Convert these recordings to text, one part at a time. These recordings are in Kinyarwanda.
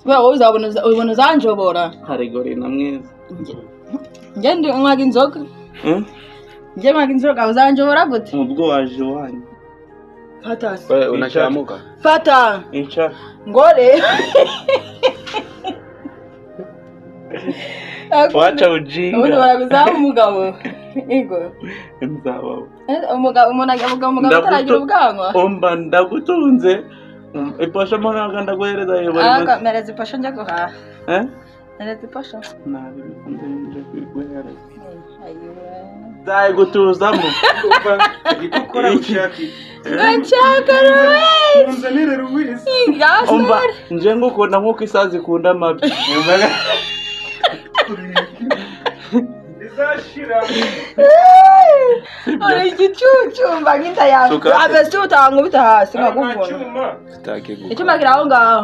Kubera wowe uzabona ubona uzanjobora. Harigori na mwiza. Njye ndi nywaga inzoga. Eh? Njye nywaga inzoga, uzanjobora gute? Ubwo waje iwanyu. Fata. Wewe unachamuka. Fata. Inca. Ngore. Wacha Ubundi ujinga. baraguzaba umugabo. Ego. Nzabaho. Umugabo, umuntu avuga umugabo ataragira ubwanwa. Umva, ndagutunze. Iposho mbona ndaguhereza yobora. Aka mereza iposho njya guhaha. Eh? Mereza iposho. Nabi bikunze nje kuguhereza. Ayiwe. Nzayigutuzamo. Igikukora ushaka. Nshaka Louise. Nzanire Louise. Umva, nje ngukunda nk'uko isazi ikunda amabyi. Bizashira. Uri igicucu, mba nk'inda yawe. Suka. Abese utankubita hasi nkaguvuna. Cyuma. Sitaki guka. Icyuma kiri aho ngaho.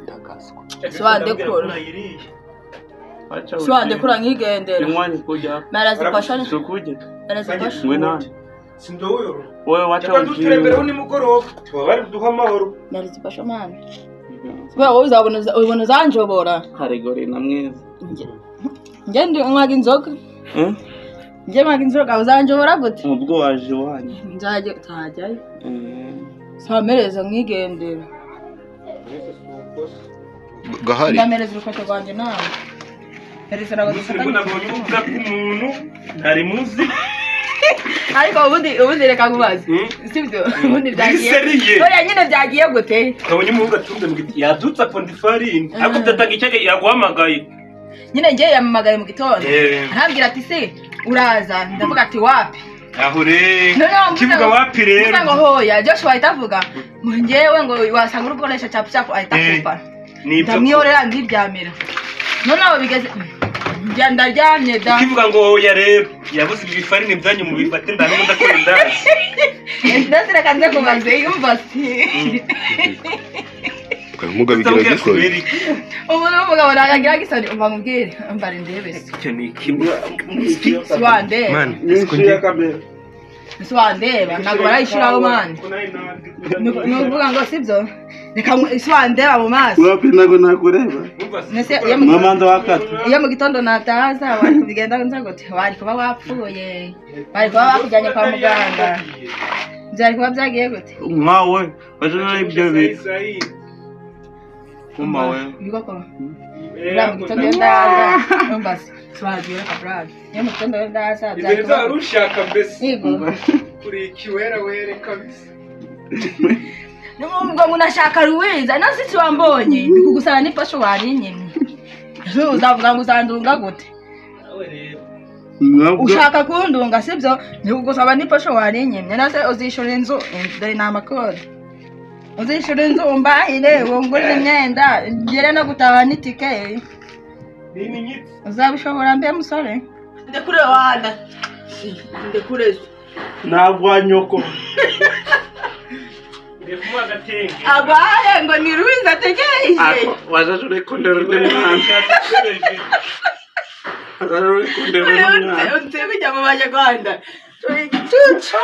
Ndakaswa. Siwandekura. Wacha Siwandekura nkigendera. Inkwani kujya. Mereza iposho. Sukuje. Mereza iposho. Ngwino hano. Sindo huyo. Wowe wacha Reka dutembereho ujinga. nimugoroba. Tuba bari buduha amahoro. Mereza iposho mani. Kubera wowe uzabona ubona uzanjobora. Harigori na mwiza. Njye ndi nywaga inzoga. Eh? Njye nywaga inzoga, uzanjobora gute? Ubwo waje iwanyu. Nzajya nzajyayo. Eh. Samereza nkigendera. Gahari. Ndamereza urukweto rwanjye nawe. Mereza ntabwo Umunsi dufatanye. nabonye ubukwe bw'umuntu ntari muzi. Ariko ubundi reka nkubaze. Sibyo? Ubundi byagiye. Biseriye. Oya nyine byagiye gute? Kabonye umuhungu atunze mu giti yadutse aponda ifarini. Ariko udatanga icyo yaguhamagaye. Nyine njye yamamagaye mu gitondo. Eh. Arambwira ati se uraza, ndavuga ati wapi. Aho rero. Noneho mvuze Kivuga wapi rero. Mvuze ngo hoya, Joshua ahita avuga ngo njyewe ngo wasanga uri gukoresha chapu chapu, ahita Eh. akupa. Nibyo. Ndamwiyorera ndiryamira. Noneho bigeze njya ndaryamye da. Kivuga ngo oya rero. Yabuze ibi bifarini byanyu mubifate ndabona ndakora indazi. Ndetse reka nze kubaze yumva si. Muga bigira Ndamubwira gisoni. kubera iki? Umuntu w'umugabo ntabwo agira gisoni, umva nkubwire, umva ndebe se. Icyo ni kimwe. Si wandeba. Man, Nyinshi ya kamera. Si wandeba, ntabwo barayishyiraho mani. Ni ukuvuga ngo sibyo? Reka si wandeba mu maso. Wapi ntago nakureba. Mbese iyo mu Mwamanza wakata. iyo mu gitondo nataza wari kubigenda nza gute? Wari kuba wapfuye, wari kuba bakujyanye kwa muganga, byari kuba byagiye gute? Nkawe waje ibyo bintu. Kuma we. Bigoko. Buriya mu gitondo iyo ndaza, numva se siwagira kaburage. Iyo mu gitondo iyo ndaza Ibyo byari nibyo kuba wari ushaka mbese. Yego. Uri ikiwera were kabisa. Ngo unashaka Louise, na sisi wambonye ndi kugusaba n'ifasho warinyimye. Uzavuga ngo uzandunga gute? Ushaka kundunga sibyo? Ndi kugusaba n'ifasho warinyimye. Nase uzishura inzu, dore ni amakode. Uzishura inzu umbahire, wungurire imyenda, ngere no gutaha n'itike. Ni inyitsi. Uzabishobora mbe musore? Ndekure wana. Ndekure. Nagwa nyoko. Ngiye kumuha agatenge. Abaye ngo ni Louise ategereje. Waje urikundera undi mwana. Waje urikundera undi mwana. Utse kujya mu banyarwanda. Turi igicucu.